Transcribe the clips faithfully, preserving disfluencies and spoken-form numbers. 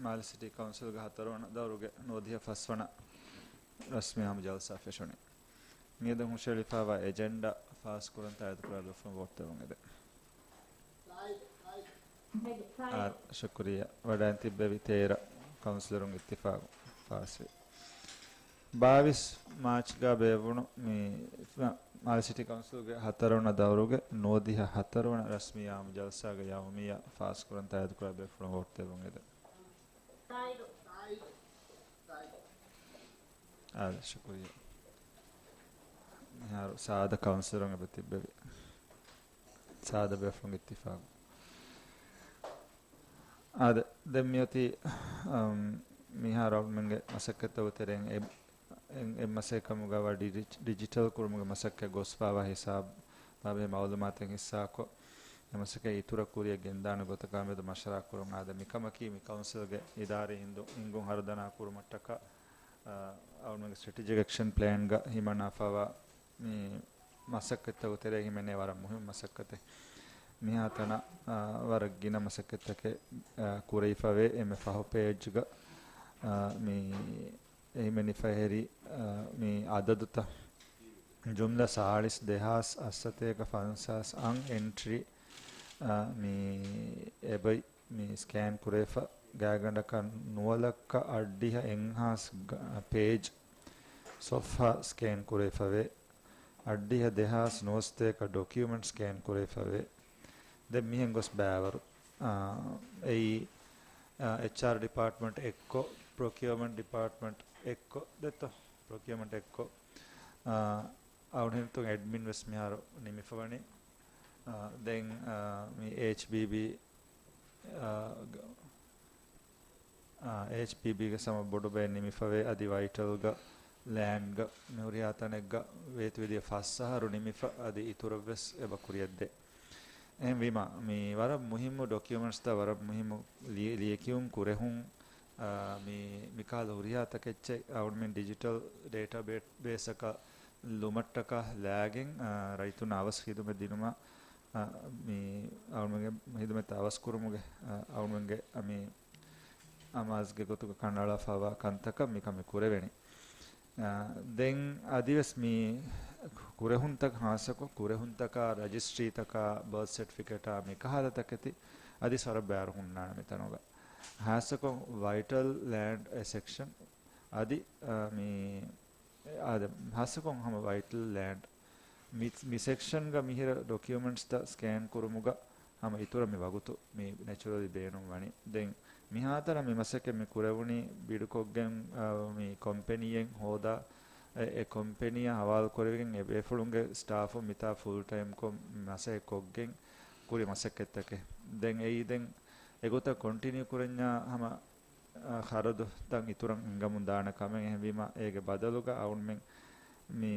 މާލެ ސިޓީ ކައުންސިލްގެ ހަތަރުވަނަ ދައުރުގެ ނުވަދިހަ ފަސްވަނަ ރަސްމީ އާއްމު ޖަލްސާ ފެށުނީ. މިއަދު ހުށައެޅިފައިވާ އެޖެންޑާ ފާސްކުރަން ތާއީދުކުރާ ބޭފުޅުން ވޯޓް ދެއްވުން އެދެން. އާ، ޝުކުރިއްޔާ. ވަޑައިން ތިއްބެވި ތޭރަ ކައުންސިލަރުން އިއްތިފާގު ފާސްވި. ބާވީސް މާޗްގަ ބޭއްވުނު މި މާލެ ސިޓީ ކައުންސިލްގެ ހަތަރުވަނަ ދައުރުގެ ނުވަދިހަ ހަތަރުވަނަ ރަސްމީ އާއްމު ޖަލްސާގެ ޔައުމިއްޔާ ފާސްކުރަން ތާއީދުކުރާ ބޭފުޅުން ވޯޓް ދެއްވުން އެދެން. އާދެ، ޝުކުރިއްޔާ. މިހާރު ސާދަ ކައުންސިލަރުން އެބަ ތިއްބެވި. ސާދަ ބޭފުޅުންގެ އިއްތިފާގު. އާދެ، ދެން މިއޮތީ، އަމް، މިހާރު އަޅުމެންގެ މަސައްކަތްތަކުގެ ތެރެއިން އެ، އެ، އެއް މަސައްކަތް ކަމުގަ ވަ ޑިޖި-، ޑިޖިޓަލް ކުރުމުގެ މަސައްކަތް ގޮސްފައިވާ ހިސާބާ ބެހޭ މައުލޫމާތެއް ހިއްސާކޮށް، އެ މަސައްކަތް އިތުރަށް ކުރިއަށް ގެންދާނެ ގޮތަކާ މެދު މަޝްވަރާ ކުރުން. އާދެ، މިކަމަކީ މި ކައުންސިލްގެ އިދާރީ ހިންދު ހިންގުން ހަރުދަނާ ކުރުމަށްޓަކާ، އަ، އަޅުމެންގެ ސްޓްރެޓެޖިކް އެކްޝަން ޕްލޭންގަ ހިމަނާފައިވާ މި މަސައްކަތްތަކުގެ ތެރޭ ހިމެނޭ ވަރަށް މުހިއްމު މަސައްކަތެއް. މިހާތަނަށް، އާ، ވަރަށް ގިނަ މަސައްކަތްތަކެއް، އާ، ކުރެވިފަވޭ. އެންމެ ފަހު ޕޭޖްގަ، އާ، މި އެހިމެނިފަހެރި، އާ، މި އަދަދުތައް ޖުމްލަ ސާޅީސް ދެހާސް އަށްސަތޭކަ ފަންސާސް އަށް އެންޓްރީ، އާ، މި އެބައި މި ސްކޭން ކުރެފަ ގާތްގަނޑަކަށް ނުވަލައްކަ އަށްޑިހަ އެއްހާސް ގ-، ޕޭޖް ސޮފްހާ ސްކޭން ކުރެފަވޭ. އަށްޑިހަ ދެހާސް ނުވަސަތޭކަ ޑޮކިއުމެންޓް ސްކޭން ކުރެފަވޭ. ދެން މިހެން ގޮސް ބައިވަރު، އާ، އެއީ، އާ، އެޗްއާރް ޑިޕާޓްމަންޓް އެއްކޮށް، ޕްރޮކިއުމަންޓް ޑިޕާޓްމަންޓް އެއްކޮށް، ދެއްތޯ؟ ޕްރޮކިއުމަންޓް އެއްކޮށް، އާ، އަޅުގަނޑު ހިނދު އެޑްމިން ވެސް މިހާރު ނިމިފަވަނީ. އާ، ދެން، އާ، މި އެޗްބީބީ، އާ، ގ-، އާ، އެޗްބީބީގެ ސަމަ ބޮޑު ބައެއް ނިމިފަވޭ. އަދި ވައިޓަލްގަ، ލޭންޑްގަ މި ހުރިހާ ތަނެއްގަ ވޭތުވެދިޔަ ފަސް އަހަރު ނިމިފަ، އަދި އިތުރަށްވެސް އެބަ ކުރިއަށްދޭ. އެހެންވީމަ، މި ވަރަށް މުހިއްމު ޑޮކިއުމެންޓްސްތައް، ވަރަށް މުހިއްމު ލިޔެ-، ލިޔެކިޔުން ކުރެހުން، އާ، މި، މިކަހަލަ ހުރިހާ ތަކެއްޗެއް އަޅުގަނޑުމެން ޑިޖިޓަލް ޑޭޓާ ބޭ-، ބޭސްއަކަށް ލުމަށްޓަކާ ލާގެން، އާ، ރައްޔިތުންނަށް އަވަސް ހިދުމަތް ދިނުމަށް، އާ، މި އަޅުމެންގެ ހިދުމަތް އަވަސް ކުރުމުގެ، އާ، އަޅުމެންގެ، އާ، މި އަމާޒްގެ ގޮތުގަ ކަނޑައަޅާފައިވާ ކަންތަކަށް މިކަމެއް ކުރެވެނީ. އާ، ދެން އަދިވެސް މި ކުރެހުންތައް ހާއްސަކޮށް، ކުރެހުންތަކާ، ރަޖިސްޓްރީތަކާ، ބަރްތް ސެޓްފިކެޓާ، މި ކަހަލަ ތަކެތި އަދި ސަރަ ބައިވަރު ހުންނާނެ މިތަނުގަ. ހާއްސަކޮށް ވައިޓަލް ލޭންޑް އެ ސެކްޝަން އަދި، އާ، މި، އާ، ދެ-، ހާއްސަކޮށް ހަމަ ވައިޓަލް ލޭންޑް މި، މި ސެކްޝަންގަ މިހިރަ ޑޮކިއުމެންޓްސްތައް ސްކޭން ކުރުމުގަ ހަމަ އިތުރަށް މި ވަގުތު މި ނެޗުރަލީ ބޭނުން ވަނީ. ދެން މިހާތަނަށް މި މަސައްކަތް މި ކުރެވުނީ ބިޑުކޮށްގެން، އާ، މި ކޮމްޕެނީއެއް ހޯދާ، އެ، އެ ކޮމްޕެނީއާ ހަވާލު ކުރެވިގެން އެ ބޭފުޅުންގެ ސްޓާފުން މިތާ ފުލް ޓައިމްކޮށް މަސައްކަތް ކޮށްގެން ކުރި މަސައްކަތްތަކެއް. ދެން އެއީ ދެން އެގޮތަށް ކޮންޓިނިއު ކުރަންޏާ ހަމަ، އާ، ޚަރަދުތައް އިތުރަށް ހިނގަމުން ދާނެ ކަމެއް. އެހެންވީމަ އޭގެ ބަދަލުގަ އަޅުމެން މި،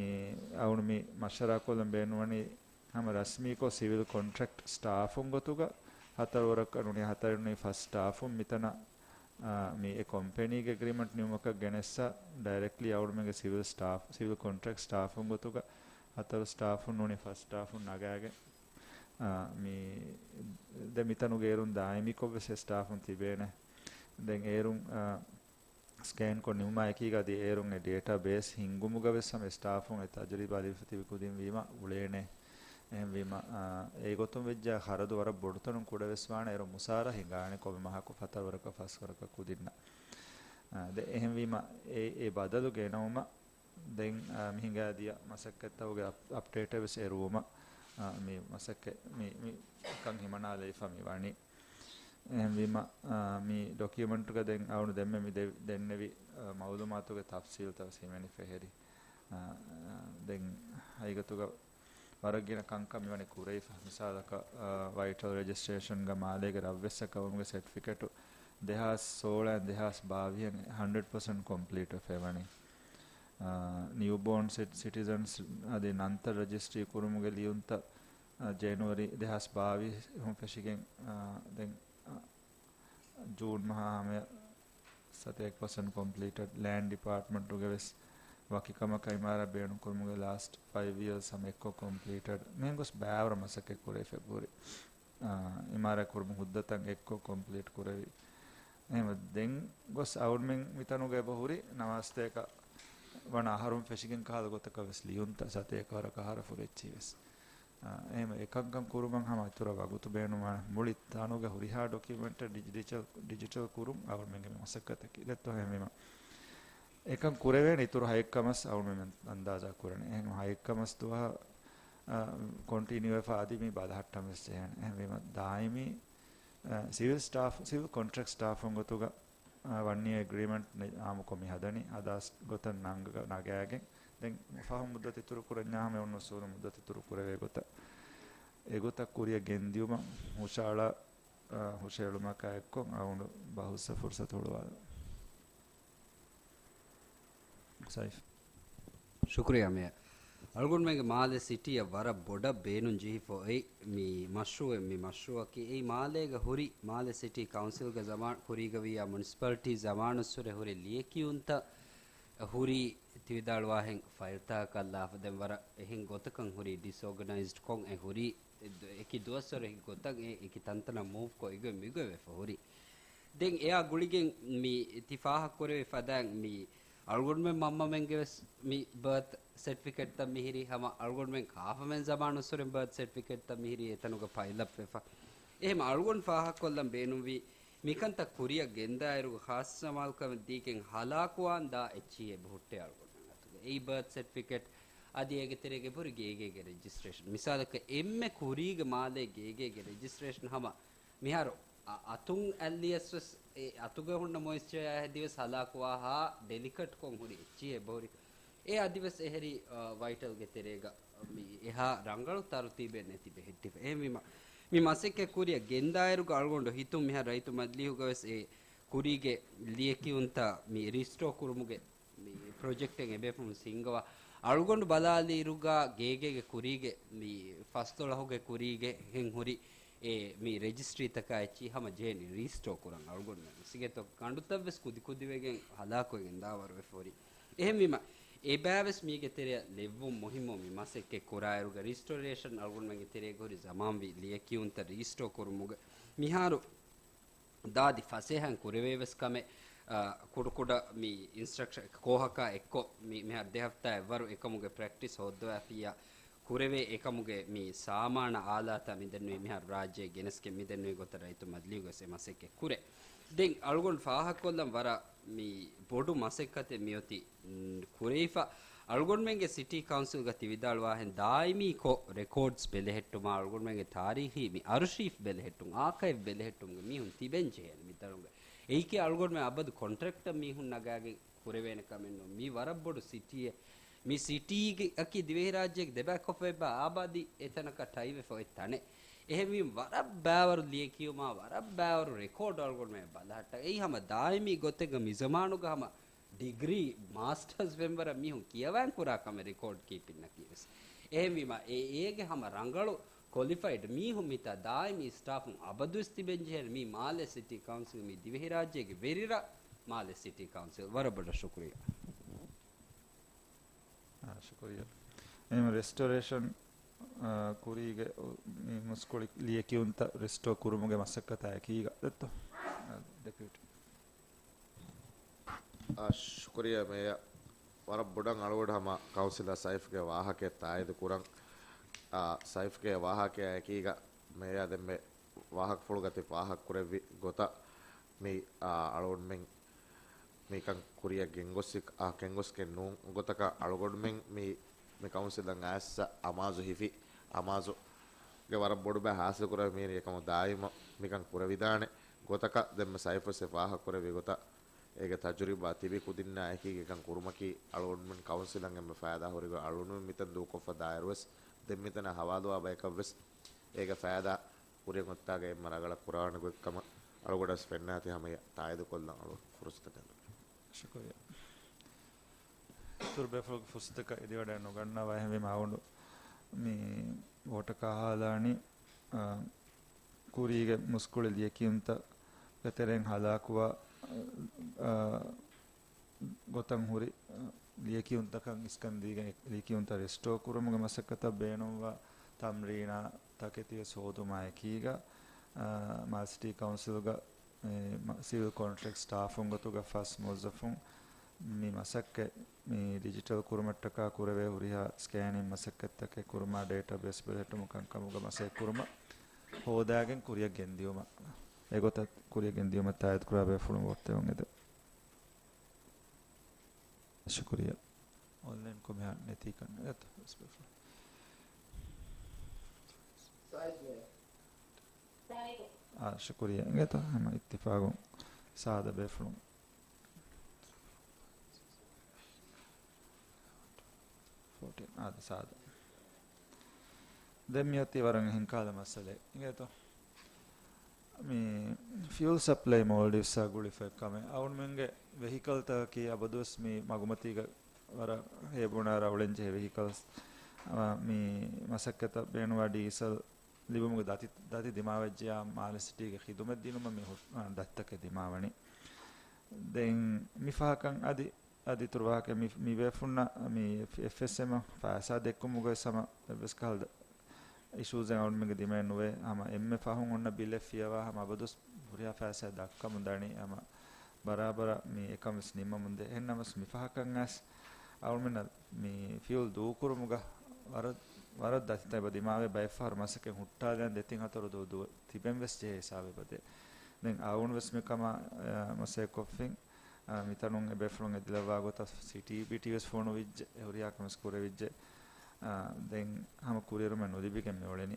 އަޅުން މި މަޝްވަރާކޮށްލަން ބޭނުންވަނީ ހަމަ ރަސްމީކޮށް ސިވިލް ކޮންޓްރެކްޓް ސްޓާފުން ގޮތުގަ ހަތަރު ވަރަކަށް ނޫނީ ހަތަރެއް ނޫނީ ފަސް ސްޓާފުން މިތަނަށް، އާ، މި އެ ކޮމްޕެނީގެ އެގްރިމަންޓް ނިމުމަކަށް ގެނެއްސަ ޑައިރެކްޓްލީ އަޅުމެންގެ ސިވިލް ސްޓާފް، ސިވިލް ކޮންޓްރެކްޓް ސްޓާފުން ގޮތުގަ ހަތަރު ސްޓާފުން ނޫނީ ފަސް ސްޓާފުން ނަގާގެން، އާ، މި ދެ މިތަނުގެ އޭރުން ދާއިމީކޮށްވެސް އެ ސްޓާފުން ތިބޭނެ. ދެން އޭރުން، އާ، ސްކޭންކޮށް ނިމުމާ އެކީގަ އަދި އޭރުން އެ ޑޭޓާ ބޭސް ހިންގުމުގަވެސް ހަމަ ސްޓާފުން އެ ތަޖުރިބާ ލިބިފަ ތިބި ކުދިން ވީމަ އުޅޭނެ. އެހެންވީމަ، އާ، އެގޮތުން ވެއްޖާ ޚަރަދު ވަރަށް ބޮޑުތަނުން ކުޑަވެސް ވާނެ. އޭރު މުސާރަ ހިނގާނެ ކޮންމެ މަހަކު ހަތަރު ވަރަކަށް ފަސް ވަރަކަށް ކުދިންނަށް. އާ، ދެ އެހެންވީމަ އެ، އެ ބަދަލު ގެނައުމަށް ދެން، އާ، މި ހިނގާދިޔަ މަސައްކަތްތަކުގެ އަޕް-، އަޕްޑޭޓެއް ވެސް އެރުވުމަށް، އާ، މި މަސައްކަތް މި، މި ކަން ހިމަނާލައިފަ މި ވަނީ. އެހެންވީމަ، އާ، މި ޑޮކިއުމެންޓުގަ ދެން އަޅުން ދެންމެ މި ދެ-، ދެންނެވި، އާ، މައުލޫމާތުގެ ތަފްސީލްތައް ވެސް ހިމެނިފަ ހެރި. އާ، ދެން ހަގީގަތުގަ ވަރަށް ގިނަ ކަންކަން މިވަނީ ކުރެވިފަ. މިސާލަކަށް، އާ، ވައިޓަލް ރެޖިސްޓްރޭޝަންގަ މާލޭގެ ރަށްވެއްސަކަށް ވުމުގެ ސެޓްފިކެޓު ދެހާސް ސޯޅައިން ދެހާސް ބާވީހަށް ހަންޑްރެޑް ޕަސެންޓް ކޮމްޕްލީޓް ވެފައިވަނީ. އާ، ނިއުބޯން ސިޓި-، ސިޓިޒަންސް އަދި ނަންތައް ރަޖިސްޓްރީ ކުރުމުގެ ލިޔުންތައް، އާ، ޖެނުއަރީ ދެހާސް ބާވީހުން ފެށިގެން، އާ، ދެން، އާ، ޖޫން މަހާ ހަމަޔަށް ސަތޭކަ ޕަސެންޓް ކޮމްޕްލީޓެޑް. ލޭންޑް ޑިޕާޓްމަންޓުގެ ވެސް ވަކި ކަމަކަށް އިމާރާތް ބޭނުން ކުރުމުގެ ލާސްޓް ފައިވް އިޔާސް ހަމަ އެއްކޮށް ކޮމްޕްލީޓެޑް. މިހެން ގޮސް ބައިވަރު މަސައްކަތް ކުރެވިފަ ހުރި. އާ، އިމާރާތް ކުރުމުގެ ހުއްދަތައް އެއްކޮށް ކޮމްޕްލީޓް ކުރެވި. އެހެން ދެން ގޮސް އަޅުގަނޑުމެން މިތަނުގަ އެބަ ހުރި ނަމާސްތަކަށް ވަނަ އަހަރުން ފެށިގެން ކަހަލަ ގޮތަކަށް ވެސް ލިޔުންތައް ސަތޭކަ ވަރަކަށް އަހަރަށް ފުރެއްޗީ ވެސް. އާ، އެހެން އެކަންކަން ކުރުމަށް ހަމަ އިތުރަށް ވަގުތު ބޭނުންވާނެ. މުޅި ތަނުގެ ހުރިހާ ޑޮކިއުމެންޓެއް ޑިޖިޓަލް، ޑިޖިޓަލް ކުރުން އަޅުގަނޑުމެންގެ މަސައްކަތަކީ. ދެއްތޯ އެހެންވީމަ އެކަން ކުރެވޭނެ އިތުރު ހައެއްކަ މަސް އަޅުގަނޑުމެން އަންދާޒާ ކުރަނީ. އެހެން ހައެއްކަ މަސް ދުވަހަށް، އާ، ކޮންޓިނިއު ވެފަ އަދި މި ބަލަހައްޓަން ވެސް ޖެހޭނެ. އެހެންވީމަ ދާއިމީ، އާ، ސިވިލް ސްޓާފް، ސިވިލް ކޮންޓްރެކްޓް ސްޓާފުން ގޮތުގަ އާ، ވަން އިޔަރ އެގްރީމަންޓް ނި-، އާއްމުކޮށް މި ހަދަނީ. އަދާސް ގޮތަށް ނަންގަ-، ނަގާގެން. ދެން ފަހު މުއްދަތު އިތުރު ކުރަންޏާ ހަމަ އެ އޮންނަ އުސޫލު މުއްދަތު އިތުރު ކުރެވޭ ގޮތަށް. އެގޮތަށް ކުރިއަށް ގެންދިއުމަށް ހުށަހަޅާ، އާ، ހުށަހެޅުމަކާ އެއްކޮށް އަޅުގަނޑު ބަހުސްއަށް ފުރުސަތު ހުޅުވާލަން. ސައިފް. ޝުކުރިއްޔާ މޭޔަރ. އަޅުގަނޑުމެންގެ މާލެ ސިޓީއަށް ވަރަށް ބޮޑަށް ބޭނުން ޖެހިފަ އޮތް މި މަޝްރޫއެއް، މި މަޝްރޫއަކީ އެއީ މާލޭގަ ހުރި މާލެ ސިޓީ ކައުންސިލްގެ ޒަމާން ކުރީގަ ވިއްޔާ މުނިސިޕަލިޓީ ޒަމާނުއްސުރެ ހުރި ލިޔެކިޔުންތައް ހުރީ ތި ވިދާޅުވާހެން ފައިލްތަކަށް ލާފަ ދެން ވަރަށް އެހެން ގޮތަކަށް ހުރީ ޑިސްއޯގަނައިޒްޑް ކޮށް އެ ހުރީ އެކި ދުވަސްވަރު އެކި ގޮތަށް އެ އެކި ތަންތަނަށް މޫވް ކޮށް އިގޮތް މިގޮތް ވެފަ ހުރީ. ދެން އެއާ ގުޅިގެން މި ތި ފާހަގަކުރެވި ފަދައިން މި އަޅުގަނޑުމެން މަންމަމެންގެ ވެސް މި ބާތް ސެޓްފިކެޓްތައް މިހިރީ ހަމަ އަޅުގަނޑުމެން ކާފަމެން ޒަމާނުއްސުރެން ބާތް ސެޓްފިކެޓްތައް މިހިރީ އެތަނުގަ ޕައިލްއަޕް ވެފަ. އެހެން އަޅުގަނޑު ފާހަގަކޮށްލަން ބޭނުންވީ މިކަންތައް ކުރިއަށް ގެންދާއިރުގަ ޚާއްސަ ސަމާލުކަމެއް ދީގެން ހަލާކުވާން ދާ އެއްޗިހި އެބަހުއްޓޭ އަޅުގަނޑުމެން އަތުގަ. އެއީ ބާތް ސެޓްފިކެޓް އަދި އޭގެ ތެރޭގަ އެބަހުރި ގޭގޭގެ ރެޖިސްޓްރޭޝަން. މިސާލަކަށް އެންމެ ކުރީގެ މާލޭ ގޭގޭގެ ރެޖިސްޓްރޭޝަން ހަމަ މިހާރު އަ-، އަތުން އައްލިޔަސް ވެސް އެ އަތުގަ ހުންނަ މޮއިސްޗަރ އެ ދިވެސް ހަލާކުވާހާ ޑެލިކަޓްކޮށް ހުރި އެއްޗިހި އެބަހުރި. އެ އަދިވެސް އެހެރީ، އަ، ވައިޓަލްގެ ތެރޭގަ މި އެހާ ރަނގަޅު ތަރުތީބެއް ނެތި ބެހެއްޓިފަ. އެހެންވީމަ، މި މަސައްކަތް ކުރިއަށް ގެންދާއިރުގަ އަޅުގަނޑު ހިތުން މިހާރު ރައްޔިތު މަޖިލީހުގަ ވެސް އެ ކުރީގެ ލިޔެކިޔުންތައް މި ރީސްޓޯ ކުރުމުގެ މި ޕްރޮޖެކްޓެއް އެބޭފުޅުން ސިންގަވާ. އަޅުގަނޑު ބަލާލިއިރުގަ ގޭގޭގެ ކުރީގެ މި ފަސްދޮޅަހުގެ ކުރީގެ ހެން ހުރި އެ މި ރެޖިސްޓްރީތަކާ އެއްޗި ހަމަ ޖެހެނީ ރީސްޓޯ ކުރަން އަޅުގަނޑުމެން. ސިގެތޯ ކަނޑުތައް ވެސް ކުދިކުދިވެގެން ހަލާކުވެގެން ދާވަރު ވެފަ ހުރި. އެހެންވީމަ، އެބައިވެސް މީގެ ތެރެއަށް ލެއްވުން މުހިއްމު. މި މަސައްކަތް ކުރާއިރުގަ ރީސްޓޯރޭޝަން އަޅުގަނޑުމެންގެ ތެރޭގަ ހުރި ޒަމާންވީ ލިޔެކިޔުންތައް ރީސްޓޯ ކުރުމުގެ މިހާރު ދާދި ފަސޭހައިން ކުރެވޭވެސް ކަމެއް، އަ، ކުޑަކުޑަ މި އިންސްޓްރަކްޝަން ކޯހަކާ އެއްކޮށް މި، މިހާރު ދެ ހަފްތާއެއް ވަރު އެކަމުގެ ޕްރެކްޓިސް ހޯއްދަވާފިއްޔާ ކުރެވޭ އެކަމުގެ މި ސާމާނާ އާލާތާ މިދެންނެވި މިހާރު ރާއްޖެ ގެނެސްގެން މިދެންނެވި ގޮތަށް ރައްޔިތު މަޖިލީހުގަސް އެ މަސައްކަތް ކުރޭ. ދެން އަޅުގަނޑު ފާހަގަކޮށްލަން ވަރަށް މި ބޮޑު މަސައްކަތެއް މިއޮތީ ން، ކުރެވިފަ. އަޅުގަނޑުމެންގެ ސިޓީ ކައުންސިލްގަ ތި ވިދާޅުވާހެން ދާއިމީ ކޮށް ރެކޯޑްސް ބެލެހެއްޓުމާ، އަޅުގަނޑުމެންގެ ތާރީޚީ މި އަރޝީފް ބެލެހެއްޓުން، އާކައިވް ބެލެހެއްޓުމުގެ މީހުން ތިބެން ޖެހޭނެ މިތަނުގަ. އެއީކީ އަޅުގަނޑުމެން އަބަދު ކޮންޓްރެކްޓަށް މީހުން ނަގާގެން ކުރެވޭނެ ކަމެއް ނޫން. މީ ވަރަށް ބޮޑު ސިޓީއެއް. މި ސިޓީގެ އަކީ ދިވެހިރާއްޖޭގެ ދެބައިކޮށްފައިބާ އާބާދީ އެތަނަކަށް ޓައިވެފަ އޮތް ތަނެއް. އެހެންވީމަ ވަރަށް ބައިވަރު ލިޔެކިޔުމާ، ވަރަށް ބައިވަރު ރެކޯޑް އަޅުގަނޑުމެން ބަލަހައްޓަ. އެއީ ހަމަ ދާއިމީ ގޮތެއްގަ މިޒަމާނުގަ ހަމަ ޑިގްރީ، މާސްޓަރސް ފެންވަރަށް މީހުން ކިޔަވާން ކުރާ ކަމެއް ރެކޯޑް ކީޕިންއަކީ ވެސް. އެހެންވީމަ، އެ، އޭގެ ހަމަ ރަނގަޅު ކޮލިފައިޑް މީހުން މިތާ ދާއިމީ ސްޓާފުން އަބަދުވެސް ތިބެންޖެހޭނެ މީ މާލެ ސިޓީ ކައުންސިލް މި ދިވެހިރާއްޖޭގެ ވެރިރަށް މާލެ ސިޓީ ކައުންސިލް. ވަރަށް ބޮޑަށް ޝުކުރިއްޔާ. އާ، ޝުކުރިއްޔާ. އެހެން ރެސްޓޯރޭޝަން، އާ، ކުރީގެ އު-، މި މުސްކުޅި ލިޔެކިޔުންތައް ރެސްޓޯ ކުރުމުގެ މަސައްކަތާ އެކީގަ ދެއްތޯ؟ އާ، ޑެޕިއުޓީ. އާ، ޝުކުރިއްޔާ މޭޔަރ. ވަރަށް ބޮޑަށް އަޅުގަޑު ހަމަ ކައުންސިލަރ ސައިފްގެ ވާހަކައެއް ތާއީދު ކުރަން. އާ، ސައިފްގެ ވާހަކައާ އެކީގަ މޭޔަރ ދެންމެ ވާހަކަފުޅުގަ ތި ފާހަގަކުރެއްވި ގޮތަށް މި، އާ، އަޅުގަނޑުމެން މިކަން ކުރިއަށް ގެންގޮސް، އާ، ގެންގޮސްގެން ނޫން ގޮތަކަށް އަޅުގަނޑުމެން މި، މި ކައުންސިލަށް އައިއްސަ އަމާޒު ހިފި، އަމާޒުގެ ވަރަށް ބޮޑު ބައެއް ހާސިލް ކުރެވި މީރި އެކަމު ދާއިމަށް މިކަން ކުރެވިދާނެ ގޮތަކަށް ދެންމެ ސައިފް ވެސް ފާހަގަކުރެއްވި ގޮތަށް އޭގެ ތަޖުރިބާ ތިބި ކުދިންނާ އެކީގަ އެކަން ކުރުމަކީ އަޅުގަނޑުމެން ކައުންސިލަށް އެންމެ ފައިދާ ހުރި ގޮތް އަޅުގަނޑުމެން މިތަން ދޫކޮށްފަ ދާއިރު ވެސް ދެން މިތަނަށް ހަވާލުވާ ބަޔަކަށް ވެސް އޭގެ ފައިދާ ކުރިއަށް އޮތްތާގަ އެންމެ ރަނގަޅަށް ކުރާނެ ގޮތްކަމަށް އަޅުގަޑަސް ފެންނާތީ ހަމަ ތާއީދު ކޮށްލަން އަޅު ފުރުސަތަކަށް. ޝުކުރިއްޔާ. އިތުރު ބޭފުޅުގެ ފުރުސަތަކަށް އެދިވަޑައެއް ނުގަންނަވާ އެހެންވީމަ އަޅުގަނޑު މި ވޯޓަކާ ހާލާނީ، އާ، ކުރީގެ މުސްކުޅި ލިޔެކިޔުންތަކުގެ ތެރެއިން ހަލާކުވާ، އާ، ގޮތަށް ހުރި، އަ، ލިޔެކިޔުންތަކަށް އިސްކަން ދީގެން އެ ލިޔެކިޔުންތައް ރެސްޓޯ ކުރުމުގެ މަސައްކަތަށް ބޭނުންވާ ތަމްރީނާ ތަކެތިވެސް ހޯދުމާ އެކީގަ، އަ، މާލެ ސިޓީ ކައުންސިލްގަ މި މަ-، ސިވިލް ކޮންޓްރެކްޓް ސްޓާފުން ގޮތުގަ ފަސް މުވައްޒަފުން މި މަސައްކަތް މި ޑިޖިޓަލް ކުރުމަށްޓަކާ ކުރެވޭ ހުރިހާ ސްކޭނިން މަސައްކަތްތަކެއް ކުރުމާ، ޑޭޓާބޭސް ބެލެހެއްޓުމު ކަންކަމުގަ މަސައްކަތް ކުރުމަށް ހޯދާގެން ކުރިއަށް ގެންދިއުމަށް، އެގޮތަށް ކުރިއަށް ގެންދިއުމަށް ތާއީދު ކުރާ ބޭފުޅުން ވޯޓްދެއްވަން އެދެން. ޝުކުރިއްޔާ. އޮންލައިން ކޮމެންޓް ނެތީ ކަން އެތަ ސްޕެޝަލް. އާ، ޝުކުރިއްޔާ. އިނގޭތޯ ހަމަ އިއްތިފާގުން ސާދަ ބޭފުޅުން. ފޯޓީން އާދެ ސާދަ. ދެން މިއޮތީ ވަރަށް އެހެން ކަހަލަ މައްސަލައެއް. އިނގޭތޯ؟ މި ފިއުލް ސަޕްލައި މޯލްޑިވްސްއާ ގުޅިފަ އެއްކަމެއް. އަޅުމެންގެ ވެހިކަލްތަކަކީ އަބަދުވެސް މި މަގުމަތީގަ ވަރަށް ހޭބުނާ ރައުޅެން ޖެހޭ ވެހިކަލްސް. އަ، މި މަސައްކަތަށް ބޭނުންވާ ޑީސަލް ލިބުމުގެ ދަތި، ދަތި ދިމާވެއްޖެޔާ މާލެ ސިޓީގެ ޚިދުމަތް ދިނުމަށް މި ހު-، އަ، ދަތިތަކެއް ދިމާވަނީ. ދެން މި ފަހަކަށް އަދި، އަދި އިތުރު ވާހަކަ މި، މި ބޭފުންނަށް މި އެފް އެސް އެމް ފައިސާ ދެއްކުމުގައި ހަމަ އެއްވެސް ކަހަލަ އިޝޫޒެއް އަޅުމެންގެ ދިމައެއް ނުވޭ. ހަމަ އެންމެ ފަހުން އޮންނަ ބިލެއް ފިޔަވާ ހަމަ އަބަދުވެސް ހުރިހާ ފައިސާ ދައްކަމުން ދަނީ. ހަމަ ބަރާބަރަށް މި އެކަން ވެސް ނިންމަމުން ދޭ. އެހެންނަމަސް މި ފަހަކަށް އައިސް އަޅުމެންނަށް މި ފިއުލް ދޫކުރުމުގަ ވަރަށް، ވަރަށް ދަތިތައް އެބަ ދިމާވެ ބައެއް ފަހަރު މަސައްކަތް ހުއްޓާލަން ދެތިން ހަތަރު ދުވަ ދުވަ ތިބެން ވެސް ޖެހޭ ހިސާބެއް އެބަދޭ. ދެން އަޅުގަނޑު ވެސް މިކަމާ، އަ، މަސައްކަތް ކޮށްފިން، އަ، މިތަނުން އެބޭފުޅުން އެދިލައްވާ ގޮތަށް ސިޓީ ބިޓީ ވެސް ފޮނުވިއްޖެ، އެ ހުރިހާ ކަމެއް ވެސް ކުރެވިއްޖެ. އަ، ދެން ހަމަ ކުރިއެރުމެއް ނުލިބިގެން މި އުޅެނީ.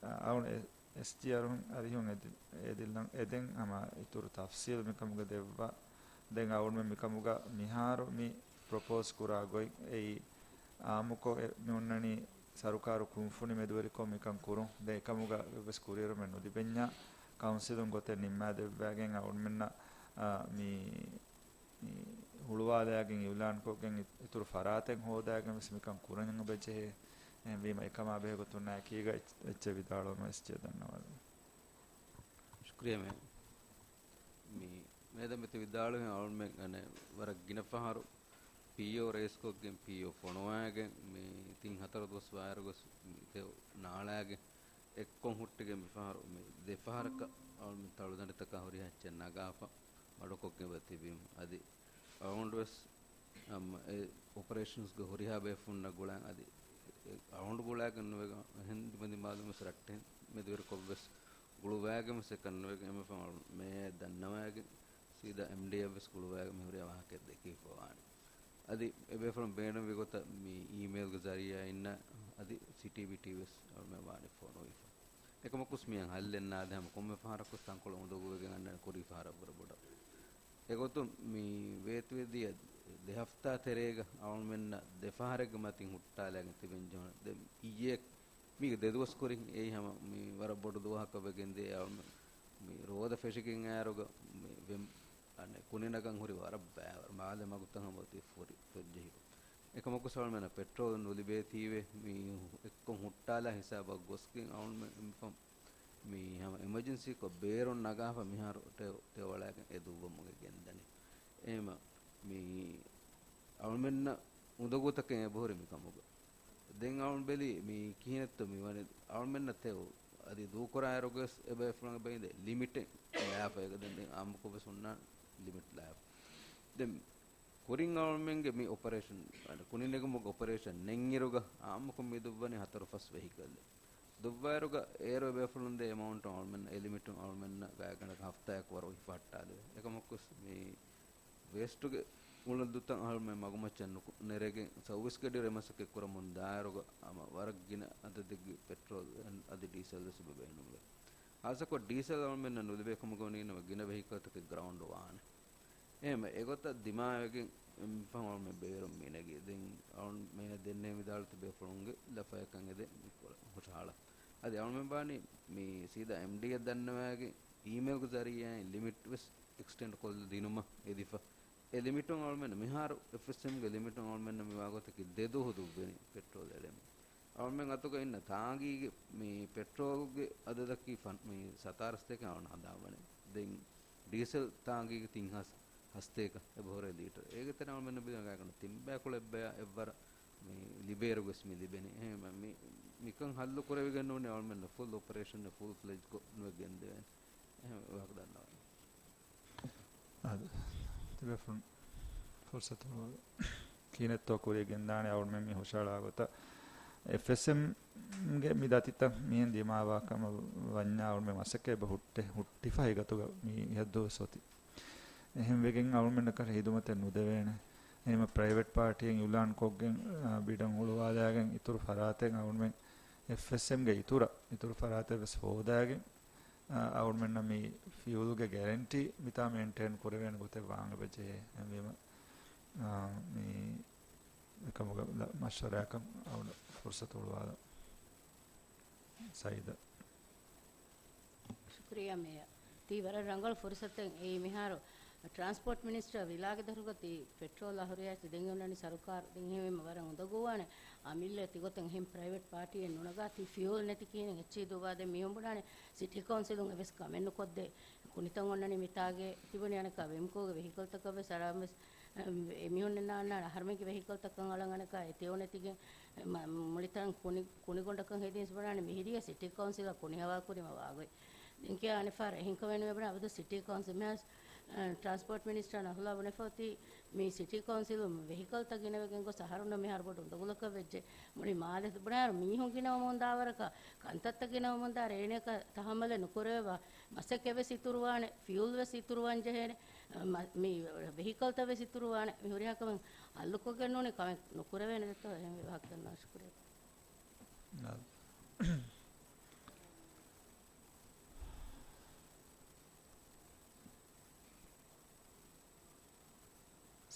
އަ، އަޅުގަނޑު އެ-، އެސްޖީއާރުން އަރިހުން އެދި-، އެދިލަން އެދެން ހަމަ އިތުރު ތަފްސީލު މިކަމުގަ ދެއްވާ. ދެން އަޅުގަނޑުމެން މިކަމުގަ މިހާރު މި ޕްރޮޕޯސް ކުރާ ގޮތް އެއީ އާއްމުކޮށް އެ-، މި އޮންނަނީ ސަރުކާރު ކުންފުނި މެދުވެރިކޮށް މިކަން ކުރުން. ދެން އެކަމުގަ އެއްވެސް ކުރިއެރުމެއް ނުލިބެންޏާ ކައުންސިލުން ގޮތެއް ނިންމާދެއްވާގެން އަޅުގަނޑުމެންނަށް، އާ، މި، މި ހުޅުވާލާގެން އިއުލާންކޮށްގެން އި-، އިތުރު ފަރާތެއް ހޯދާގެން ވެސް މިކަން ކުރަން އެބަޖެހޭ. އެހެންވީމަ އެކަމާ ބެހޭ ގޮތުން އެކީގަ އެއްޗެއް ވިދާޅުވަމުން އެސްޖީއާ ދަންނަވާލަން. ޝުކުރިއްޔާ މޭ. މި މޭދަމެތި ވިދާޅުވި އަޅުމެން އަނެއް ވަރަށް ގިނަ ފަހަރު ޕީއޯ ރޭސްކޮށްގެން ޕީއޯ ފޮނުވާގެން މި ތިން ހަތަރު ދުވަސް ވާއިރު ގޮސް މި ތެޔޮ ނާޅާގެން އެއްކޮށް ހުއްޓިގެން މިފަހަރު މި ދެފަހަރަކަށް އަޅުމެން ތަޅުދަނޑިތަކާ ހުރިހާ އެއްޗެއް ނަގާފަ މަޑުކޮށްގެން އެބަ ތިބީމު. އަދި އަޅުގަނޑު ވެސް އަމް، އެ އޮޕަރޭޝަންސްގެ ހުރިހާ ބޭފުންނަށް ގުޅަން އަދި އެ އަޅުގަނޑު ގުޅާގެން ނުވެގެން އެހެން ދިމަދިމާލުން ވެސް ރައްޓެހިން މެދުވެރިކޮށް ވެސް ގުޅުވާގެން ވެސް އެކަން ނުވެގެން އެމަ ފަހަރު މޭ ދަންނަވާގެން ސީދާ އެމްޑީއަށް ވެސް ގުޅުވާގެން މި ހުރިހާ ވާހަކަ ދެކިފަ ވާނެ. އަދި އެބޭފުޅުން ބޭނުންވި ގޮތަށް މި އީމެއިލްގެ ޒަރީއާ އިންނަ އަދި ސިޓީ ބިޓީ ވެސް އަޅުމެން ވާނެ ފޮނުވިފަ. އެކަމަކުސް މިއަށް ހައްލެއް ނާދެ ހަމަ ކޮންމެ ފަހަރަކުސް ތަންކޮޅެއް އުނދަގޫވެގެން އަންނަން ކުރީ ފަހަރަށްވުރެ ބޮޑަށް. އެގޮތުން މި ވޭތުވެދިޔަ ދެ ހަފްތާ ތެރޭގަ އަޅުމެންނަށް ދެ ފަހަރެއްގެ މަތިން ހުއްޓާލާގެން ތިބެން ޖެހުނު. ދެން އިއްޔެ މީގެ ދެ ދުވަސް ކުރިން އެއީ ހަމަ މި ވަރަށް ބޮޑު ދުވަހަކަށް ވެގެންދޭ އަޅުމެން މި ރޯދަ ފެށިގެން އައިރުގަ މި ވެ-، އަނެއް ކުނި ނަގަން ހުރި ވަރަށް ބައިވަރު މާލެ މަގުތައް ހަމަ އޮތީ ފުރި ފޮއްޖެހި. އެކަމަކުސް އަޅުމެންނަށް ޕެޓްރޯލް ނުލިބޭތީވެ މި އެއްކޮށް ހުއްޓާލާ ހިސާބަށް ގޮސްގެން އަޅުމެން މި ހަމަ އެމަޖެންސީކޮށް ބޭރުން ނަގާފަ މިހާރު ޓެ-، ޓެވަޅައިގެން އެ ދުއްވަމުގެ ގެންދަނީ. އެހެމަ މި އަޅުމެންނަށް އުނދަގޫތަކެއް އެބަހުރި މިކަމުގަ. ދެން އަޅުން ބެލީ މި ކިހިނެއްތޯ މި ވަނީ އަޅުމެންނަށް ތެޔޮ އަދި ދޫކުރާއިރުގަސް އެބޭފުޅުން ބެއިންދެ ލިމިޓެއް ލާފަ އޭގަ ދެން އާއްމުކޮށް ވެސް ހުންނާނެ ލިމިޓް ލާފަ. ދެން ކުރިން އަޅުމެންގެ މި އޮޕަރޭޝަން، ކުނިނެގުމުގެ އޮޕަރޭޝަން ނެތްއިރުގަ އާއްމުކޮށް މި ދުއްވަނީ ހަތަރު ފަސް ވެހިކަލް. ދުއްވާއިރުގަ އޭރު އެބޭފުޅުން ދޭ އެމައުންޓު އަޅުމެން އެ ލިމިޓުން އަޅުމެންނަށް ގާތްގަނޑަކަށް ހަފްތާއަކު ވަރު ހިފަހައްޓާލެވޭ. އެކަމަކުސް މި ވޭސްޓުގެ އުޅަނދުތައް އަހަރުމެން މަގުމައްޗަށް ނުކު-، ނެރެގެން ސައުވީސް ގަޑިއިރު އެ މަސައްކަތް ކުރަމުން ދާއިރުގަ ހަމަ ވަރަށް ގިނަ އަދަދެއްގެ ޕެޓްރޯލް އަދި ޑީސަލް ވެސް އެބަ ބޭނުންވޭ. ހާއްސަކޮށް ޑީސަލް އަޅުމެންނަށް ނުލިބޭ ކަމުގަ ވަނީ ނަމަ ގިނަ ވެހިކަލްތަކެއް ގްރައުންޑް ވާނެ. އެހެންވެ، އެގޮތަށް ދިމާވެގެން އެމިފަހުން އަޅުމެން ބޭރުން މިނެގި. ދެން އަޅުން މޭ ދެންނެވި ވިދާޅުވި ބޭފުޅުންގެ ލަފަޔަކަށް އެދެން މި ކުރަން ހުށަހަޅަ. އަދި އަޅުމެން ބާނީ މި ސީދާ އެމްޑީއަށް ދަންނަވާގެން އީމެއިލްގެ ޒަރީއާއިން ލިމިޓް ވެސް އެކްސްޓެންޑް ކޮށްލަ ދިނުމަށް އެދިފަ. އެ ލިމިޓުން އަޅުމެން މިހާރު އެފްއެސްއެމްގެ ލިމިޓުން އަޅުމެންނަށް މިވާގޮތަކީ ދެ ދުވަހު ދުއްވެނީ ޕެޓްރޯލް އެޅެމުން. އަޅުމެން އަތުގަ އިންނަ ތާނގީގެ މި ޕެޓްރޯލްގެ އަދަދަކީ ފަން-، މި ސަތާރަ ހަސަތޭކަ އަޅުން ހަނދާންވަނީ. ދެން ޑީސަލް ތާނގީގެ ތިން ހަސަ-، ހަސަތޭކަ އެބަހުރޭ ލީޓަރު. އޭގެ ތެރެ އަޅުމެންނަށް ބިލަނގާގަނޑު ތިން ބައިކުޅަ އެއްބަޔަށް އެއްވަރަށް މި ލިބޭއިރު ގޮސް މި ލިބެނީ. އެހެން މި، މިކަން ހައްލު ކުރެވިގެން ނޫނީ އަޅުމެންނަށް ފުލް އޮޕަރޭޝަން ފުލް ފްލެޖް ކޮށް ނުވެ ގެންދެވޭނެ. އެހެން ވާހަކަ ދަންނަވަނީ. އާދެ، ތިބޭފުޅުން ފުރުސަތު ކިހިނެއްތޯ ކުރިޔަށް ގެންދާނެ އަޅުމެން މި ހުށަހަޅާ ގޮތަށް. އެފްއެސްއެމްގެ މި ދަތިތައް މިހެން ދިމާވާ ކަމަށް ވަންޏާ އަޅުމެން މަސައްކަތް އެބަ ހުއްޓެ، ހުއްޓިފަ އެގަތުގަ މި ހައްދުވެސް އޮތީ. އެހެންވެގެން އަޅުމެންނަކަށް ހިދުމަތެއް ނުދެވޭނެ. އެހެން ޕްރައިވެޓް ޕާޓީއެއް އިއުލާން ކޮށްގެން، އާ، ބިޑަށް ހުޅުވާލާގެން އިތުރު ފަރާތެއް އަޅުމެން އެފްއެސްއެމްގެ އިތުރަށް، އިތުރު ފަރާތެއް ވެސް ހޯދާގެން، އަ، އަޅުމެންނަށް މި ފިއުލްގެ ގެރެންޓީ މިތާ މެއިންޓެއިން ކުރެވޭނެ ގޮތެއް ވާން އެބަޖެހޭ. އެހެންވީމަ، އަ، މި އެކަމުގަ މަޝްވަރާއަކަށް އަޅުގަނޑަށް ފުރުސަތު ހުޅުވާލަން. ސައީދަށް. ޝުކުރިއްޔާ މޭޔަރ. ތީ ވަރަށް ރަނގަޅު ފުރުސަތެއް. އެއީ މިހާރު ޓްރާންސްޕޯޓް މިނިސްޓަރ ވިލާގެ ދަށުގަ ތީ ޕެޓްރޯލް އަހުރިޔާ ދެން އޮންނަނީ ސަރުކާރު. ދެން އެހެންވީމަ ވަރަށް އުނދަގޫވާނެ. އަމިއްލަ ތިގޮތަށް އެހެން ޕްރައިވެޓް ޕާޓީއެއް ނުނަގާ ތި ފިއުލް ނެތި ކިހިނެއް އެއްޗެހި ދުއްވާ. ދެން މީހުން ބުނާނެ ސިޓީ ކައުންސިލުން އެއްވެސް ކަމެއް ނުކޮށްދޭ. ކުނިތައް އޮންނަނީ މިތާގެ ތިބުނީ އަނެއްކާ ވެމްކޯގެ ވެހިކަލްތަކަށް ވެސް އަޅާން ވެސް، އެ، އެމީހުންނެއް ނާންނާނެ އަހަރުމެންގެ ވެހިކަލްތައް ކަން އަޅަން އަނެއްކާ އެ ތެޔޮ ނެތިގެން، އެ، މަ-، މުޅިތަން ކުނި-، ކުނިގޮނޑަކަށް ހެދީސް ބުނާނެ މިހިރީ ސިޓީ ކައުންސިލަށް ކުނި ހަވާލު ކުރީމަ ވާގޮތް. ދެން ކިޔާ އަނެއްފަހަރަށް އެހެން ކަމެއް ނުވޭ ބުނާ އަބަދު ސިޓީ ކައުންސިލް މިހާރު، އެ، ޓްރާންސްޕޯޓް މިނިސްޓަރ ނަހުލާ ބުނެފަ އޮތީ މި ސިޓީ ކައުންސިލުން ވެހިކަލްތައް ގިނަވެގެން ގޮސް އަހަރުންނަށް މިހާރު ބޮޑު އުނދަގުލަކަށް ވެއްޖެ. މުޅި މާލެ ބުނާއިރު މީހުން ގިނަވަމުން ދާވަރަކަށް ކަންތައްތައް ގިނަވަމުން ދާ ރޭނެއަކަށް ތަހައްމަލެއް ނުކުރެވޭ. މަސައްކަތް ވެސް އިތުރުވާނެ، ފިއުލް ވެސް އިތުރުވާން ޖެހޭނެ. މަ-، މި ވެހިކަލްތައް ވެސް އިތުރުވާނެ. މި ހުރިހާ ކަމެއް ހައްލުކޮށްގެން ނޫނީ ކަމެއް ނުކުރެވޭނެ ދެއްތޯ؟ އެހެން ވާހަކަ ދަންނަވާ. ޝުކުރިއްޔާ.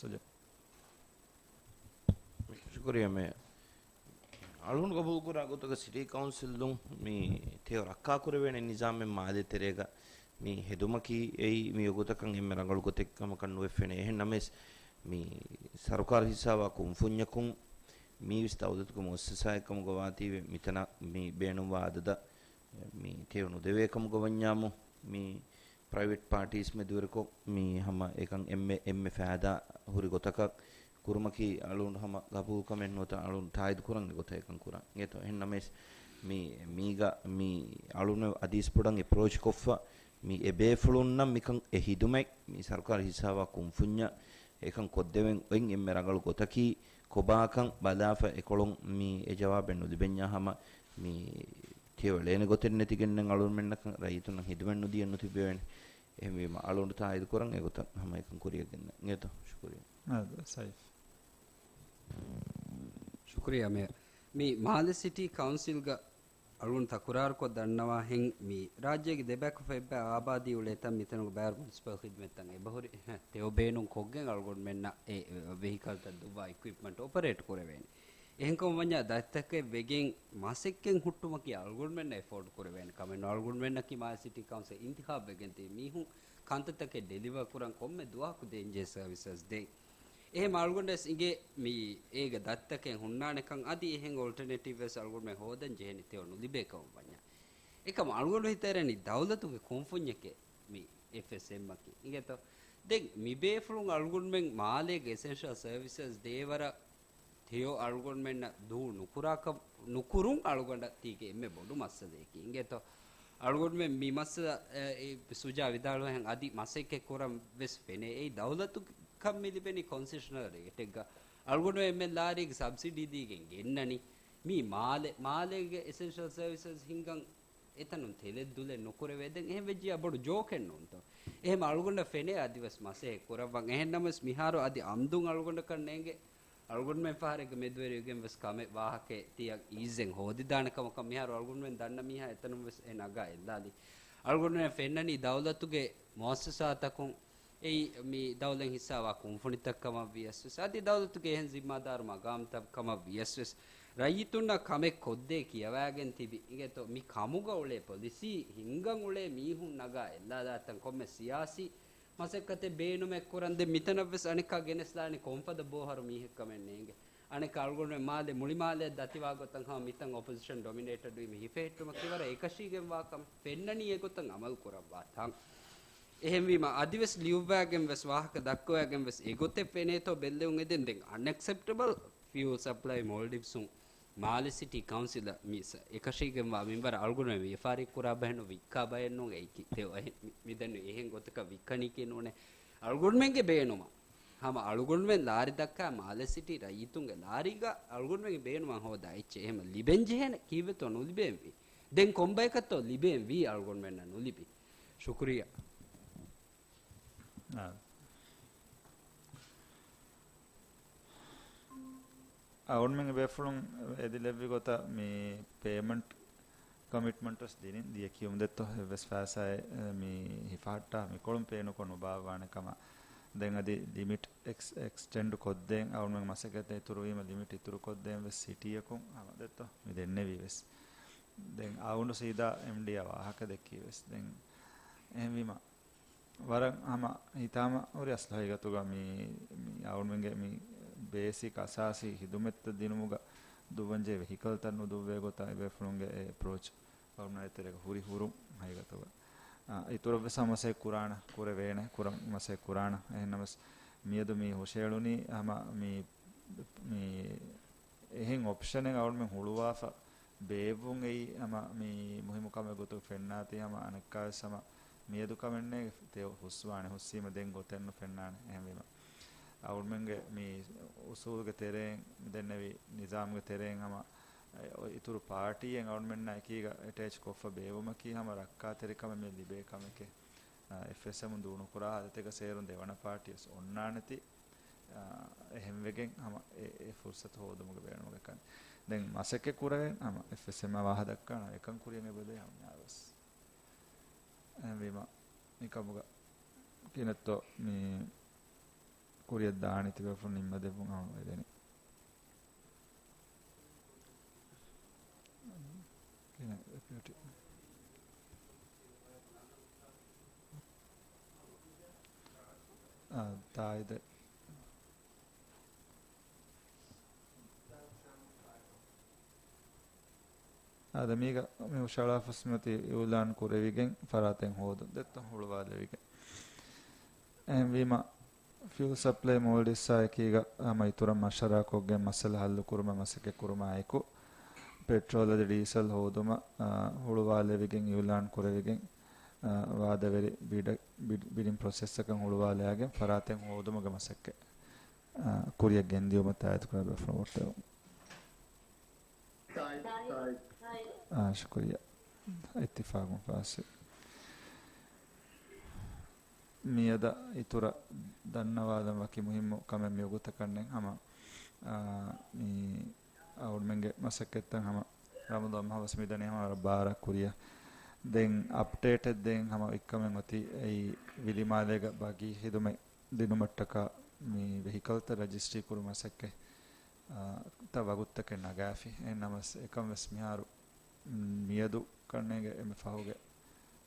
ސުޖާ. ޝުކުރިއްޔާ މޭޔަރ. އަޅުގަނޑު ގަބޫލުކުރާ ގޮތުގަ ސިޓީ ކައުންސިލުން މި ތެޔޮ ރައްކާކުރެވޭނެ ނިޒާމެއް މާލޭ ތެރޭގަ މި ހެދުމަކީ އެއީ މި ވަގުތަކަށް އެންމެ ރަނގަޅު ގޮތެއް ކަމަކަށް ނުވެފެނޭ. އެހެން ނަމަވެސް، މި ސަރުކާރު ހިއްސާވާ ކުންފުންޏަކުން މީވެސް ދައުލަތުގެ މުއައްސަސާއެއް ކަމުގަ ވާތީވެ، މިތަނަށް މި ބޭނުންވާ އަދަދަށް މި ތެޔޮ ނުދެވޭ ކަމުގަ ވަންޏާމު، މި ޕްރައިވެޓް ޕާޓީސް މެދުވެރިކޮށް، މި ހަމަ އެކަން އެންމެ، އެންމެ ފައިދާ ހުރި ގޮތަކަށް ކުރުމަކީ އަޅުގަނޑު ހަމަ ގަބޫލުކަމެއް ނުވަތަ އަޅުގަނޑު ތާއީދު ކުރަން އެގޮތަށް އެކަން ކުރަން. އިނގޭތޯ؟ އެހެން ނަމަވެސް، މި، މީގަ، މި އަޅުގަނޑު އަދިވެސް ބޮޑަށް އެޕްރޯޗް ކޮށްފަ، މި އެބޭފުޅުންނަށް މިކަން އެ ހިދުމަތް މި ސަރުކާރު ހިއްސާވާ ކުންފުންޏަށް އެކަން ކޮށްދެވެން އޮތް އެންމެ ރަނގަޅު ގޮތަކީ ކޮބާކަން ބަލާފަ އެކޮޅުން މި އެ ޖަވާބެއް ނުލިބެންޏާ ހަމަ މި ތެޔޮ އެޅޭނެ ގޮތެއް ނެތިގެންނެއް އަޅުގަނޑުމެންނަކަށް ރައްޔިތުންނަށް ހިދުމަތް ނުދިޔަ ނުތިބެވޭނެ. އެހެންވީމަ އަޅުގަނޑު ތާއީދު ކުރަން އެގޮތަށް ހަމަ އެކަން ކުރިޔަށް ގެންނަން. އިނގޭތޯ؟ ޝުކުރިއްޔާ. އާ، ސައިފް. ޝުކުރިއްޔާ މޭޔަރ. މި މާލެ ސިޓީ ކައުންސިލްގަ އަޅުގަނޑު ތަކުރާރުކޮށް ދަންނަވާހެން، މި ރާއްޖޭގެ ދެބައިކު ފައިބައި އާބާދީ އުޅޭތަން މިތަނުގެ ބައިވަރު މުނިސިޕަލް ޚިދުމަތްތައް އެބަހުރި ތެޔޮ ބޭނުން ކޮށްގެން އަޅުގަނޑުމެންނަށް އެ ވެހިކަލްތައް ދުއްވާ އިކްއިޕްމަންޓް އޮޕަރޭޓް ކުރެވޭނެ. އެހެންކަމުން ވަންޏާ ދަތިތަކެއް ވެގެން މަސައްކަތް ހުއްޓުމަކީ އަޅުގަނޑުމެންނަށް އެފޯޑް ކުރެވޭނެ ކަމެއް ނޫން. އަޅުގަނޑުމެންނަކީ މާލެ ސިޓީ ކައުންސިލް އިންތިޚާބް ވެގެން ތިބި މީހުން ކަންތައްތަކެއް ޑެލިވަރ ކުރަން ކޮންމެ ދުވަހަކު ދޭންޖެހޭ ސަރވިސަސް ދޭން. އެހެން އަޅުގަނޑަށް ވެސް އިނގޭ މި އޭގެ ދަތިތަކެއް ހުންނާނެކަން. އަދި އެހެން އޮލްޓަނޭޓިވް ވެސް އަޅުގަނޑުމެން ހޯދަން ޖެހެނީ ތެޔޮ ނުލިބޭ ކަމަށް ވަންޏާ. އެކަމަށް އަޅުގަނޑު ހިތަށް އެރެނީ ދައުލަތުގެ ކުންފުންޏެކޭ މި އެފްއެސްއެމްއަކީ. އިނގޭތޯ؟ ދެން މިބޭފުޅުން އަޅުގަނޑުމެން މާލޭގެ އެސެންޝަލް ސަރވިސަސް ދޭވަރަށް ތެޔޮ އަޅުގަނޑުމެންނަށް ދޫ ނުކުރާކަށް، ނުކުރުން އަޅުގަނޑަށް ތީގެ އެންމެ ބޮޑު މައްސަލަޔަކީ. އިނގޭތޯ؟ އަޅުގަނޑުމެން މި މައްސަލަ، އެ، އެ، ސުޖާ ވިދާޅުވިހެން އަދި މަސައްކަތް ކުރަން ވެސް ފެނޭ. އެއީ ދައުލަތު ކަން މި ލިބެނީ ކޮންސެޝަނަލް ރޭޓެއްގަ. އަޅުގަނޑު އެމްއެލްއާރީގެ ސަބްސިޑީ ދީގެން ގެންނަނީ. މީ މާލެ، މާލޭގެ އެސެންޝަލް ސަރވިސަސް ހިންގަން އެތަނުން ތެލެއް ދުލެއް ނުކުރެވޭ. ދެން އެހެން ވެއްޖިއްޔާ ބޮޑު ޖޯކެއް ނޫންތޯ؟ އެހެން އަޅުގަނޑަށް ފެނޭ އަދިވެސް މަސައްކަތް ކުރައްވަން. އެހެން ނަމަވެސް މިހާރު އަދި އަމްދުން އަޅުގަނޑަކަށް ނޭނގެ އަޅުގަނޑުމެން ފަހަރެއްގެ މެދުވެރިވެގެން ވެސް ކަމެއް ވާހަކައެއް ތިޔަ އީޒެން ހޯދިދާނެ ކަމަކަށް. މިހާރު އަޅުގަނޑުމެން ދަންނަ މީހާ އެތަނުން ވެސް އެ ނަގާ އެއްލާލީ. އަޅުގަނޑުމެން ފެންނަނީ ދައުލަތުގެ މުއައްސަސާތަކުން އެއީ މި ދައުލަތް ހިއްސާވާ ކުންފުނިތައް ކަމަށް ވިޔަސް ވެސް، އަދި ދައުލަތުގެ އެހެން ޒިންމާދާރު މަގާމްތައް ކަމަށް ވިޔަސް ވެސް، ރައްޔިތުންނަށް ކަމެއް ކޮށްދޭ ކިޔަވާގެން ތިބި. އިނގޭތޯ، މި ކަމުގަ އުޅޭ ޕޮލިސީ ހިންގަން އުޅޭ މީހުން ނަގާ އެއްލާލާތަން ކޮންމެ ސިޔާސީ މަސައްކަތެއް ބޭނުމެއް ކުރަން. ދެން މިތަނަށް ވެސް އަނެއްކާ ގެނެސްލާނީ ކޮންފަދަ ބޯހަރު މީހެއް ކަމެއް ނޭނގެ. އަނެއްކާ އަޅުގަނޑުމެން މާލެ، މުޅި މާލެއަށް ދަތިވާ ގޮތަށް ހަމަ މިތަން އޮޕޮޒިޝަން ޑޮމިނޭޓެޑް ވީމަ ހިފެހެއްޓުމަކީ ވަރަށް އެކަށީގެންވާ ކަމެއް ފެންނަނީ އެގޮތަށް އަމަލު ކުރައްވާ ތަން. އެހެންވީމަ އަދިވެސް ލިޔުއްވާގެން ވެސް ވާހަކަ ދައްކަވާގެން ވެސް އެގޮތެއް ފެނޭތޯ ބެއްލެވުން އެދެން. ދެން އަންއެކްސެޕްޓަބަލް ފިއުލް ސަޕްލައި މޯލްޑިވްސުން މާލެ ސިޓީ ކައުންސިލަށް މި ސަ-، އެކަށީގެންވާ މިންވަރަށް އަޅުގަނޑުމެން ވިޔަފާރި ކުރާ ބަހެއް ނޫން، ވިއްކާ ބަހެއް ނޫން. އެއީކީ ތެ-، އެހެ-، މި-، މިދެންނެވި އެހެން ގޮތަކަށް ވިއްކަނީކީ ނޫނޭ. އަޅުގަނޑުމެންގެ ބޭނުމަށް ހަމަ އަޅުގަނޑުމެން ލާރި ދައްކާ މާލެ ސިޓީ ރައްޔިތުންގެ ލާރީގަ އަޅުގަނޑުމެންގެ ބޭނުމަށް ހޯދާ އެއްޗެއް އެހެމަ ލިބެން ޖެހޭނެ ކީއްވެތޯ ނުލިބޭންވީ؟ ދެން ކޮންބަޔަކަށްތޯ ލިބޭންވީ އަޅުގަނޑުމެންނަށް ނުލިބި؟ ޝުކުރިއްޔާ. އާ. އަޅުގަނޑުމެންގެ ބޭފުޅުން އެދިލެއްވި ގޮތަށް މި ޕޭމަންޓް ކޮމިޓްމަންޓް ވެސް ދިނިން ދިޔަ ކިޔުމު ދެއްތޯ އެއްވެސް ފައިސާއެއް މި ހިފަހައްޓާ މިކޮޅުން ޕޭނުކޮށް ނުބާއްވާނެ ކަމަށް. ދެން އަދި ލިމިޓް އެކްސް-، އެކްސްޓެންޑް ކޮށްދޭން އަޅުގަނޑުމެން މަސައްކަތް އިތުރުވީމަ ލިމިޓް އިތުރު ކޮށްދޭން ވެސް ސިޓީއަކުން ހަމަ ދެއްތޯ މި ދެންނެވީ ވެސް. ދެން އަޅުގަނޑު ސީދާ އެމްޑީއާ ވާހަކަ ދެއްކީ ވެސް. ދެން އެހެންވީމަ ވަރަށް ހަމަ ހިތާމަ ހުރި އަސްލު ހަގީގަތުގަ މި، މި އަޅުގަނޑުމެންގެ މި ބޭސިކް އަސާސީ ހިދުމަތްތައް ދިނުމުގަ ދުއްވަންޖެހޭ ވެހިކަލްތައް ނުދުއްވޭ ގޮތަށް އެބޭފުޅުންގެ އެ އެޕްރޯޗް އަޅުގަނޑުމެން އެތެރޭގަ ހުރި ހުރުން ހަގީގަތުގަ. އާ، އިތުރަށްވެސް ހަމަ މަސައްކަތް ކުރާނަ، ކުރެވޭނެ، ކުރަން މަސައްކަތް ކުރާނަ. އެހެންނަމަވެސް މިއަދު މި ހުށައެޅުނީ ހަމަ މި، މި އެހެން އޮޕްޝަނެއް އަޅުގަނޑުމެން ހުޅުވާފަ ބޭއްވުން އެއީ ހަމަ މި މުހިއްމު ކަމެއް ގޮތުގަ ފެންނާތީ ހަމަ އަނެއްކާވެސް ހަމަ މިއަދު ކަމެއް ނޭނގެ ތެޔޮ ހުސްވާނެ، ހުސްވީމަ ދެން ގޮތެއް ނުފެންނާނެ. އެހެންވީމަ އަޅުގަނޑުމެންގެ މި އުސޫލުގެ ތެރެއިން ދެންނެވި ނިޒާމުގެ ތެރެއިން ހަމަ އިތުރު ޕާޓީއެއް އަޅުގަނޑުމެންނާ އެކީގަ އެޓޭޗް ކޮށްފަ ބޭއްވުމަކީ ހަމަ ރައްކާތެރިކަމެއް މި ލިބޭ ކަމެކޭ. އާ، އެފްއެސްއެމުން ދޫނުކުރާ ހާލަތެއްގަ ސޭރުން ދެވަނަ ޕާޓީވެސް އޮންނާނެތީ، އާ، އެހެންވެގެން ހަމަ އެ، އެ ފުރުސަތު ހޯދުމުގެ ބޭނުމަކަށް ކަން. ދެން މަސައްކަތް ކުރެވެން ހަމަ އެފްއެސްއެމް ވާހަކަ ދައްކާނަ އެކަން ކުރިޔަށް އެބަދޭ ހަމަ މިހާރުވެސް. އެހެންވީމަ މިކަމުގަ ކިނެއްތޯ މި ކުރިޔަށް ދާނީ ތިބޭފުޅުން ނިންމަދެއްވުން ހަމަ ވެދެނީ. ކިނެ ޑެޕިއުޓީ. އާ، ތާއީދެއް. އާދެ، މީގަ މި ހުށައަޅާފަސް މިއޮތީ އިއުލާން ކުރެވިގެން ފަރާތެއް ހޯދުން ދެއްތޯ ހުޅުވާލެވިގެން. އެހެންވީމަ، ފިއުލް ސަޕްލައި މޯލްޑިވްސްއާ އެކީގަ ހަމަ އިތުރަށް މަޝްވަރާކޮށްގެން މައްސަލަ ހައްލުކުރުމަށް މަސައްކަތްކުރުމާއެކު، ޕެޓްރޯލް އަދި ޑީސަލް ހޯދުމަށް، އާ، ހުޅުވާލެވިގެން އިއުލާން ކުރެވިގެން، އާ، ވާދަވެރި ބިޑަ-، ބިޑް-، ބިޑިން ޕްރޮސެސްއަކަށް ހުޅުވާލައިގެން ފަރާތެއް ހޯދުމުގެ މަސައްކަތް، އާ، ކުރިއަށް ގެންދިޔުމަށް ތާއީދުކުރާ ބޭފުޅުން ވޮޓް ދެވުން. އާ، ޝުކުރިއްޔާ. އިއްތިފާގުން ފާސްވި. މިއަދަށް އިތުރަށް ދަންނަވާލަން ވަކި މުހިއްމު ކަމެއް މިވަގުތަކަށް ނެތް ހަމަ، އާ، މި އަޅުގަނޑުމެންގެ މަސައްކަތްތައް ހަމަ ރަމަޟާން މަހަށް ވެސް މިދަނީ ހަމަ ވަރަށް ބާރަށް ކުރިއަށް. ދެން އަޕްޑޭޓެއް ދޭން ހަމަ އެއްކަމެއް އޮތީ އެއީ ވިލިމާލޭގަ ބަގީ ހިދުމަތް ދިނުމަށްޓަކާ މި ވެހިކަލްތައް ރަޖިސްޓްރީ ކުރުމަށް މަސައްކަތް، އާ، ތައް ވަގުތުތަކެއް ނަގާފި. އެހެންނަމަވެސް އެކަން ވެސް މިހާރު މިއަދު ކަންނޭނގެ އެންމެ ފަހުގެ،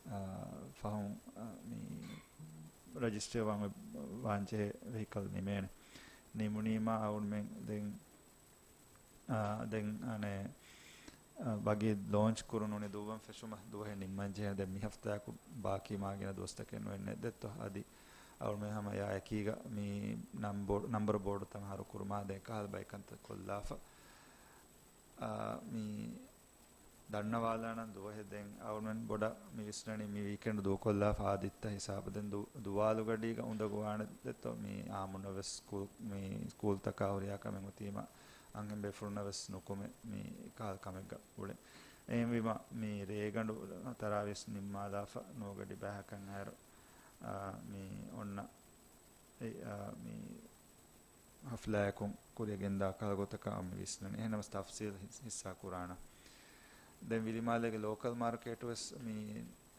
އާ، ފަހުން، އާ، މި ރަޖިސްޓްރީ ވާން، ވާންޖެހޭ ވެހިކަލް ނިމޭނެ. ނިމުނީމާ އަޅުގަނޑުމެން ދެން، އާ، ދެން އަނެއް، އާ، ބަގީ ލޯންޗް ކުރުން އުނި ދުއްވަން ފެށުމަށް ދުވަހެއް ނިންމަންޖެހޭ. ދެން މި ހަފްތާއަކު ބާކީ މާގިނަ ދުވަސްތަކެއް ނުވެންނެ ދެއްތޯ. އަދި އަޅުގަނޑުމެން ހަމަ އެއާ އެކީގަ މި ނަމްބޯ-، ނަމްބަރު ބޯޑުތައް މިހާރު ކުރުމާ ދެން ކަހަލަ ބައިކަންތައް ކޮށްލާފަ. އާ، މި ދަންނަވާލާނަން ދުވަހެއް ދެން އަޅުގަނޑުމެން ބޮޑަށް މި ވިސްނަނީ މި ވީކެންޑް ދޫކޮށްލާފަ އާދިއްތަ ހިސާބަށް. ދެން ދު-، ދުވާލުގަޑީގަ އުނދަގޫވާނެ ދެއްތޯ މި އާއްމުންނަށް ވެސް ސްކޫލް، މި ސްކޫލްތަކާ ހުރިހާ ކަމެއް އޮތީމަ އަންހެން ބޭފުޅުންނަށް ވެސް ނުކުމެ މި ކަހަލަ ކަމެއްގަ އުޅެން. އެހެންވީމަ މި ރޭގަނޑު ތަރާވީސް ނިންމާލާފަ ނުވަގަޑި ބައިހަކަށް އައިރު، އާ، މި އޮންނަ އެ، އާ، މި ހަފްލާއަކުން ކުރިއަށް ގެންދާ ކަހަލަ ގޮތަކަށް އަމި ވިސްނަނީ. އެހެންނަމަސް ތަފްސީލް ހިސް-، ހިއްސާ ކުރާނަ. ދެން ވިލިމާލޭގެ ލޯކަލް މާރކެޓު ވެސް މި،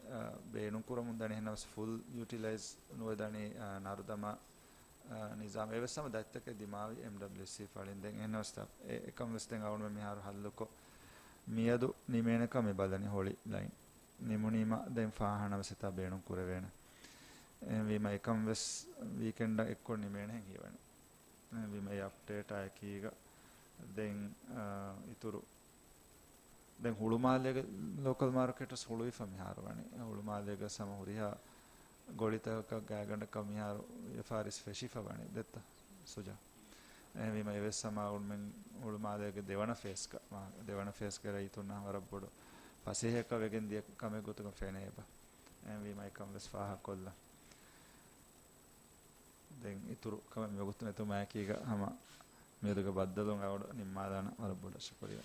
އާ، ބޭނުން ކުރަމުން ދަނީ. އެހެންނަމަސް ފުލް ޔުޓިލައިޒް ނުވެ ދަނީ، އާ، ނަރުދަމާ، އާ، ނިޒާމް އެވެސް ހަމަ ދަތިތަކެއް ދިމާވި އެމްޑަބްލިއުސީ ފަޅިން. ދެން އެހެންނަމަސް ތަ-، އެ-، އެކަން ވެސް ދެން އަޅުގަނޑުމެން މިހާރު ހައްލުކޮށް މިއަދު ނިމޭނެ ކަމެއް ބަލަނީ ހޮޅި ލައިން. ނިމުނީމަ ދެން ފާހާނަ ވެސް އެތާ ބޭނުން ކުރެވޭނެ. އެހެންވީމަ އެކަން ވެސް ވީކެންޑަށް އެއްކޮށް ނިމޭނެހެން ހީވަނީ. އެހެންވީމަ އެ އަޕްޑޭޓާ އެކީގަ ދެން، އާ، އިތުރު ދެން ހުޅުމާލޭގެ ލޯކަލް މާރކެޓް ވެސް ހުޅުވިފަ މިހާރު ވަނީ. ހުޅުމާލޭގަ ހަމަ ހުރިހާ ގޮޅިތަކަކަށް ގާތްގަނޑަކަށް މިހާރު ވިޔަފާރިސް ފެށިފަ ވަނީ ދެއްތަ ސުޖާ. އެހެންވީމަ އެވެސް ހަމަ އަޅުމެން ހުޅުމާލޭގެ ދެވަނަ ފޭސްގަ، މާ، ދެވަނަ ފޭސްގެ ރައްޔިތުންނަށް ވަރަށް ބޮޑު ފަސޭހައަކަށް ވެގެން ދިޔަ ކަމެއް ގޮތުގަ ފެނޭ އެބަ. އެހެންވީމަ އެކަން ވެސް ފާހަގަކޮށްލަން. ދެން އިތުރު ކަމެއް މިވަގުތު ނެތުމާއެކީގަ ހަމަ މިއަދުގެ ބައްދަލުން އަޅުގަނޑު ނިންމާލާނަން. ވަރަށް ބޮޑަށް ޝުކުރިއްޔާ.